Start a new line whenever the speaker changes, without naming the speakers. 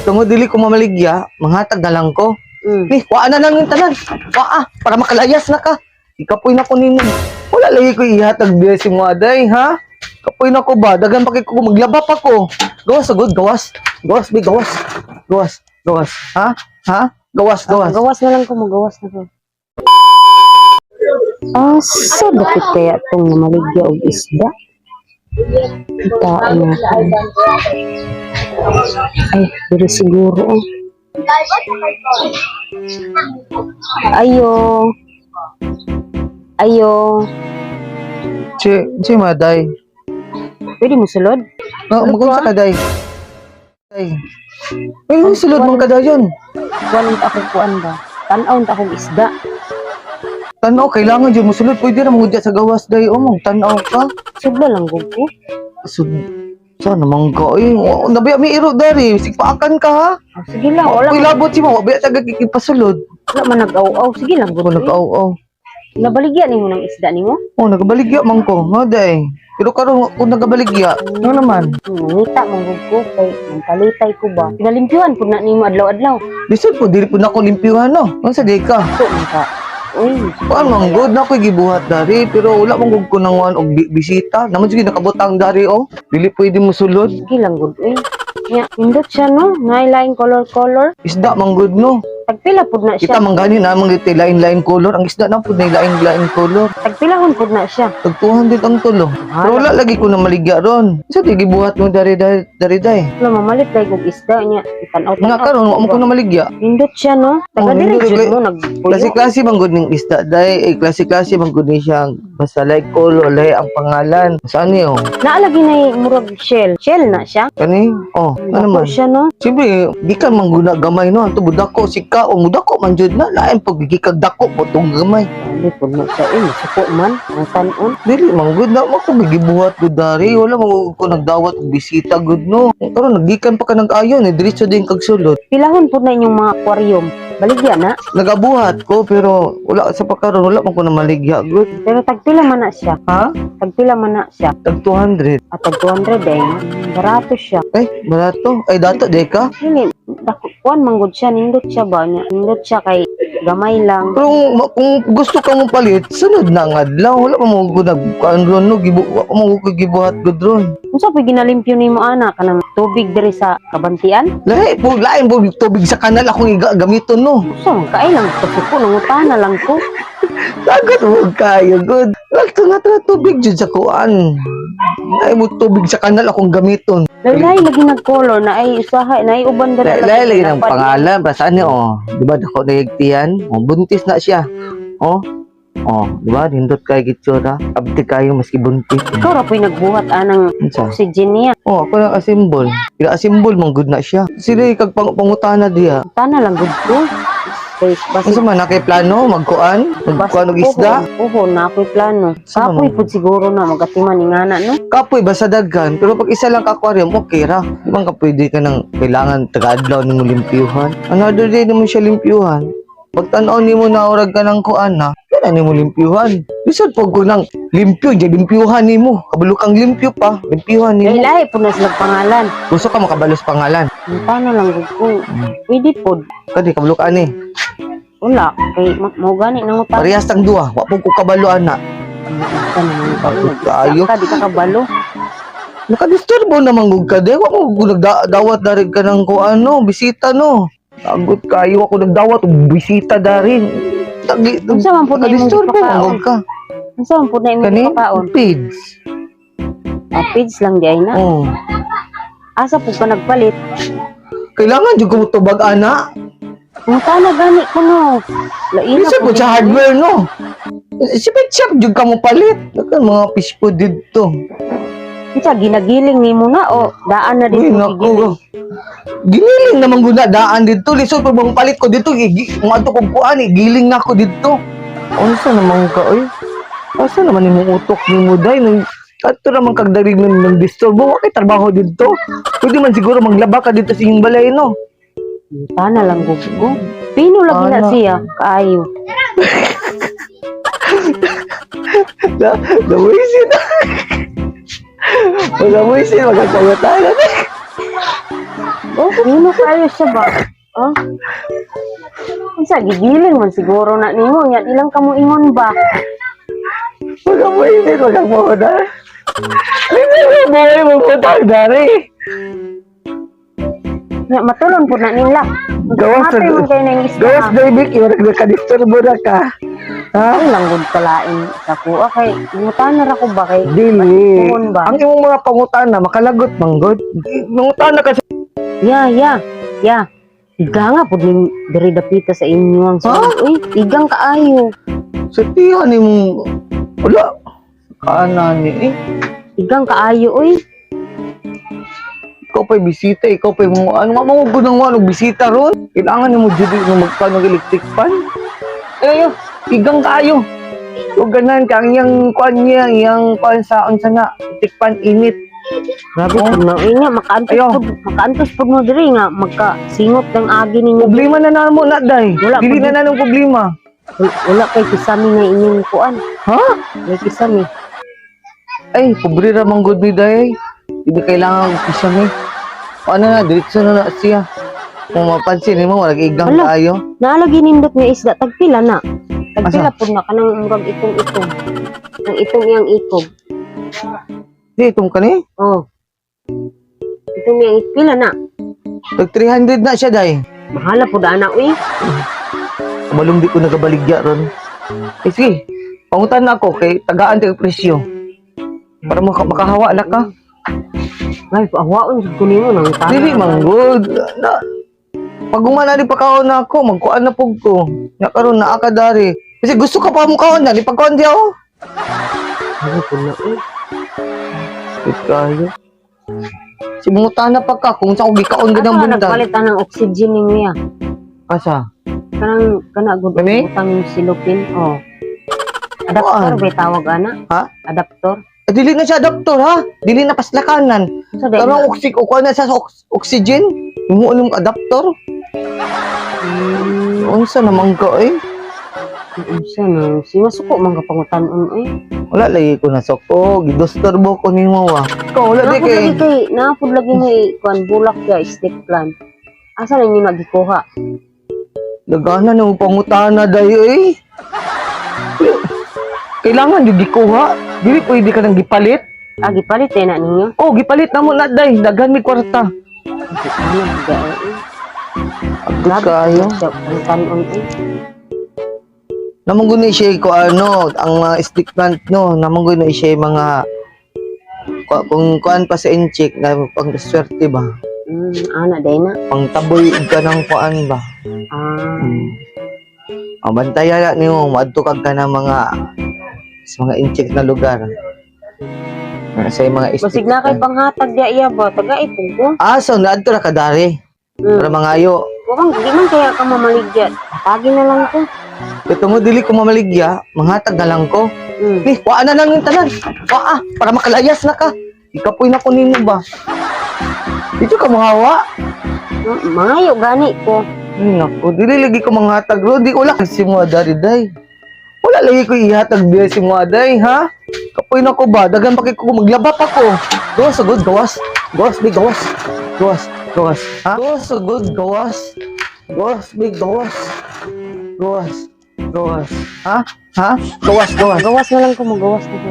Tungod dili ko mamaligya, manghatag na lang ko. Ni, kuha na lang yung tanan. Kuha, para makalayas na ka. Ikapoy na ko nimo. Wala lagi ko ihatag biya si mo aday, ha? Kapoy na ko ba? Dagan pa kay ko maglaba pa ko. Gawas agad, gawas. Gawas, bi, gawas. Gawas, gawas. Ha? Ha? Gawas, gawas.
Gawas na lang ko, magawas na ko. Ah, sa dapit kaya itong namaligya og isda? Kitaan natin. Ay, diri siguro oh. Ayo. Ayo.
Che, che maday.
Pwede mo sulod?
No, magunsa ka day. Day. Ay, may sulod mong kadayon.
Kuan ako kuan ba? Tan-aw ta akong isda.
Tanaw, kailangan dyan mo sulod. Pwede ra mo sa gawas day. O mong tanaw ka.
Sudla lang gud ko.
Sud sana man ka eh. O, nabiya may iro dari. Sigpaakan ka ha.
Ah, sige lang, wala
Wala
man,
labot si mo. Wabiya taga kikipasulod.
wala man nag-aw-aw. Sige lang gud.
Ko
Eh.
nag-aw-aw.
Nabaligya nimo ng isda nimo?
Oh, nagabaligya man ko. Nga day. Pero karon kung nagabaligya, ano naman?
Ngita man gud ko kay palitay ko ba. Pinalimpyuhan pud na nimo adlaw-adlaw.
Lisod po, dili po na ako limpyuhan no. Ano sa di ka?
So man ka. Uy,
Kuan man good na ako'y gibuhat dari pero wala man gud ko nanguan og bisita. Naman sige nakabutang dari oh. Dili pwede mo sulod.
sige lang gud eh. Nya, nindot siya no, naay laing color-color.
Isda man gud no.
Tagpila pud na
Kita
siya.
man gani na man gyud lain-lain color. Ang isda na pud na lain-lain color.
Tagpilahon pud na siya.
Tag 200 ang tulo. Pero wala lagi ko na maligya ron. Sa di gibuhat mo dari dari dari day.
Wala mamalit kay kog isda nya. Tan-aw
Mga karon wa mo ko na maligya.
Nindot siya no. Taga
Oh,
diri
nindot.
jud mo nagpuyo.
Klase-klase man gud ning isda day. Eh, klase-klase man gud ni siya. Basta like color, lahi ang pangalan. Saan niyo?
Naalagi na murag shell. Shell na siya.
Kani? Oh, ano
Dako
man?
siya no.
Siyempre, gikan man gud na gamay no. Anto budako si ka o mudako man jud na lain pag gikag dako potong gamay.
Dili pud na siya eh, suko man ang tan-on.
Dili man gud na mo ko gibuhat gud dari. Wala man gud ko nagdawat og bisita gud no. Karon naggikan pa ka nag-ayon eh diretso din kag sulod.
Pilahon pud na inyong mga aquarium. Baligya na.
Nagabuhat ko pero wala sa pagkaron wala man ko na maligya gud.
Pero tagpila man na siya.
Ha?
Tagpila man na siya.
Tag 200.
At tag 200 eh. Barato siya.
Ay, barato. Ay, dato, di ka?
Dili, dako kuan man gud siya, nindot siya ba niya. Nindot siya kay gamay lang.
Pero kung gusto ka mo palit, sunod na ang adlaw. Wala pa mo gud nagkuan ron no, gibu wa pa mo ko gibuhat gud ron.
Unsa pa ginalimpyo nimo ana kanang tubig diri sa kabantian?
Lahi po, lain po tubig sa kanal akong gamiton no.
Unsa man kaay lang pasuko nangutana lang ko.
Sagot mo kayo good. Lagto nga tra tubig jud sa kuan. Lahi mo tubig sa kanal akong gamiton.
Lahi lagi nag-color na ay usahay na ay uban diri.
Lahi lahi lagi ng pangalan para saan niyo oh. Di ba dako na higtiyan? Oh, buntis na siya. Oh. Oh, di ba? Nindot kay gitsura. Abti kayo maski buntis.
Ikaw ra po'y nagbuhat anang
Unsa?
oxygen niya.
Oh, ako na asimbol. Pila asimbol man good na siya. Sila kag pangutana diha.
Tana lang gud ko. Kay basi
Unsa man na kay plano magkuan? Magkuan og isda?
Oho, na ako'y plano.
Saan
Kapoy
mo?
pud siguro na magatiman ni ngana no.
Kapoy basta daghan, pero pag isa lang ka aquarium, okay ra. Di ba ka pwede ka nang kailangan taga-adlaw nimo limpyuhan? Another day nimo siya limpyuhan. Pag tan-aw nimo na orag ka ng kuan na, kailan nimo limpyuhan? Lisod pag ko nang limpyo, di limpyuhan nimo. Kabalo kang limpyo pa, limpyuhan
Kay
nimo.
lahi pud na sila pangalan.
Gusto ka makabalos pangalan.
Tana lang gud ko. Pwede pod.
Kadi kabalo ka ani.
Wala kay mao gani nang utang.
Parehas tang duha, wa pud ko kabalo ana. Bakit kaayo?
Ka di ka kabalo.
Nakadisturbo naman gud ka de. Wa mo gud nagdawat dari ka ng kuan no, bisita no. Agot kayo ako nagdawat og bisita dari. Tagi
Unsa man pud na imong
nakadisturbo man
gipakaon?
gud ka.
Unsa man pud na imong
Kani
gipakaon?
pigs.
Ah, pigs lang di ay na.
Oh.
Asa pud ka nagpalit?
Kailangan jud ko tubag ana.
Mutana gani ko no. Laina
Bisa
pud
po sa hardware no. Si pet shop jud ka mo palit. Dakan mga fish food didto.
Unsa ginagiling nimo na o daan na
Uy,
dito
nako.
gigiling?
Giniling naman gud na daan didto. Lisod pa bang palit ko didto. Muadto kog kuan eh. Giling na ako didto. Unsa naman ka oy? Asa naman imong utok nimo day nung ato naman kag darig nang disturbo wa kay trabaho didto. Pwede man siguro maglaba ka dito sa inyong balay no.
Mutana lang gud ko. Pino lagi na
Ana.
siya kaayo.
Da, dawisin. Wala mo isin magkakawatan.
Oh, nino kayo siya ba? Oh. Unsa gigiling man siguro na nimo nya ilang kamo ingon ba?
Wag ka mo init, wag ka mo na. Hindi mo buhay mo putang dari.
Nya matulon pud na nila.
Gawas
Matay man kayo ng isda.
Gawas na ibig, iwarag na kadisturbo na ka. Ha?
Ay lang gud kalain sa kuha kay ngutana ra ko ba kay
Dili.
Tuon ba?
Ang imong mga pangutana, makalagot manggod. Mangutana ka sa.
Ya, ya, ya. Iga nga pud ning diri dapita sa inyo ang sulod. Uy, igang kaayo.
Sa tiyan imong. Wala. Kaana ni eh.
Igang kaayo uy.
Ikaw pa'y bisita, ikaw pa'y mga ano nga mga gunang ano, bisita ron. Kailangan nimo jud nga magkano og electric fan. Ayo, igang kaayo. Huwag ganan ka, ang iyang kuan niya, iyang kuan sa unsa na, electric fan init.
Grabe pud na uy nga makaantos
Ayo.
pud makaantos pud mo diri nga magka singot ng agi ninyo.
Problema na namo na day.
Wala,
Dili na nanong problema.
Wala kay kisami nga inyong kuan.
Ha?
May kisami.
Ay, pobre ra man gud ni day. Hindi kailangan og kisame. Ano na, diretso na na siya. Kung mapansin nimo, wala igang
Hala.
kaayo.
Naalagi nindot nga isda tagpila na. Tagpila
Asa?
pud na kanang murag itong-itong. Ang itong iyang ikob.
Di, itong kani.
Oh. Itong iyang pila na.
Tag 300 na siya, day.
Mahala pud ana uy.
Malong di ko nagabaligya ron. Eh sige, pangutan na ako kay tagaan tag presyo. Para makahawa na ka.
Ay, pahawaon jud ko nimo nang tanan.
Dili man good. Na, pag umana ni pagkaon na ako, magkuan na pug ko. Nya karon naa ka dari. Kasi gusto ka pa mo kaon na, di pagkaon di ako.
Ay, pud na uy.
Wait kayo. Si mangutana pa ka kung sa ko gikaon
Asa
ganang
ka
buntag.
nagpalit ng oxygen ninyo ya?
Asa?
Kanang kana gud
Kani?
butang silupin. Oh. Adaptor
Kuan.
ba tawag ana?
Ha?
Adaptor.
Eh, dili na siya doktor ha. Dili na paslakanan.
Unsa dai?
Karong oxy o kuan na siya sa oxygen. Imo anong adaptor? Unsa naman ka eh?
Unsa na? Si masuko man ka pangutan-on uy.
Wala lagi ko nasoko, gidusturbo ko nimo wa. Ikaw wala di
Naapod
kay
lagi kay naapod lagi mo kuan bulak ya snake plant. Asa na inyo nagikuha?
Dagana na mo pangutana dayo eh. Kailangan yung gikuha. Dili pwede ka nang gipalit.
Ah, gipalit eh na ninyo.
Oh, gipalit na mo na day. Daghan mi kwarta.
Ano ga eh.
Agos kayo.
Sa pangutan-on eh.
Namang ni siya ko ano, ang mga stick plant no, namang ni siya mga kung kuan pa sa incheck na pang swerte ba,
Ana day na.
pang taboy ka ng kuan ba.
Ah,
Ang bantayan na nimo maadto kag ka ng mga sa mga incheck na lugar. Sa mga stick
basig na kay panghatag diya iya ba taga ipog ko.
Ah, so naadto ra ka dari. Para mangayo.
Mukhang di man kaya ka mamaligya. Tagi na lang ko.
Ito mo dili ko mamaligya, manghatag na lang ko. Ni, waa na lang yung tanan. Waa, para makalayas na ka. Ikapoy na ko nimo ba? Dito ka mahawa.
Mangayo gani ko.
Ay, naku, dili lagi ko manghatag ro, di wala kasi mo dari day. Wala lagi ko ihatag biya si mo aday, ha? Kapoy na ko ba? Dagan pa kay ko maglaba pa ko. Gawas agad, gawas. Gawas, big gawas. Gawas, gawas. Ha? Gawas agad, gawas. Gawas, big gawas. Gawas, gawas. Ha? Ha? Gawas, gawas.
Gawas na lang ko, magawas na ko.